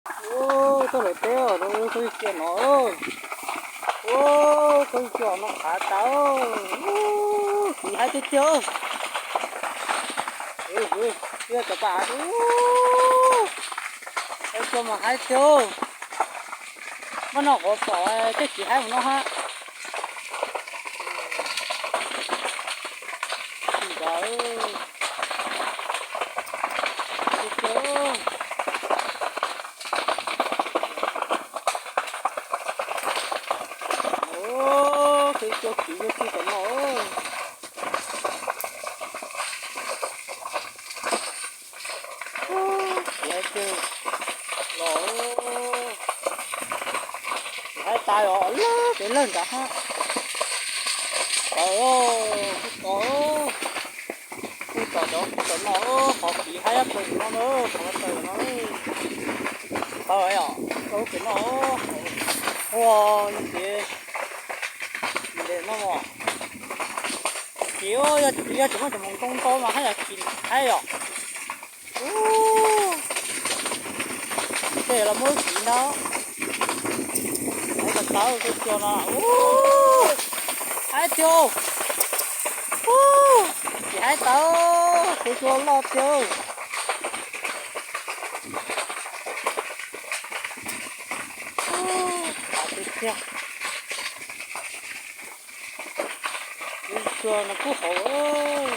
Ub, txoj lawm teb os, koj cia no. Ub, koj cia no qhav tas. Ub, kiv haib tiag tiag. Ub, ub, tiag cov paj av. Ub, koj cia mas haib tiag. Npaj no qhov pom tej kiv haib mus no hab. Ntawd, tiag tiag. Ub, koj cia kiv yog kiv tom no. Kiv haib tiag los, kiv haib tas os, lawg pem lawg nrad hab. Tawm, kuj tawm, kuj tawm cov kuj tawm no, qhov kiv haib yab taws no na, qhov taws no. Tawm os, tau pem no. Ua, yog tias ntes no, kiv, yog tsis muaj cov hmoov ntoo ntau mas haj yam kiv haib os. Ub, tej los muab kiv ntag. Haib tas tas, koj cia no. Ub, haib tiag. Ub, kiv haib tas, kuv tua loj tiag. Ub, tas tiag tiag. Kuv tua no kub hauv.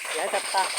Kiv haib tas tas.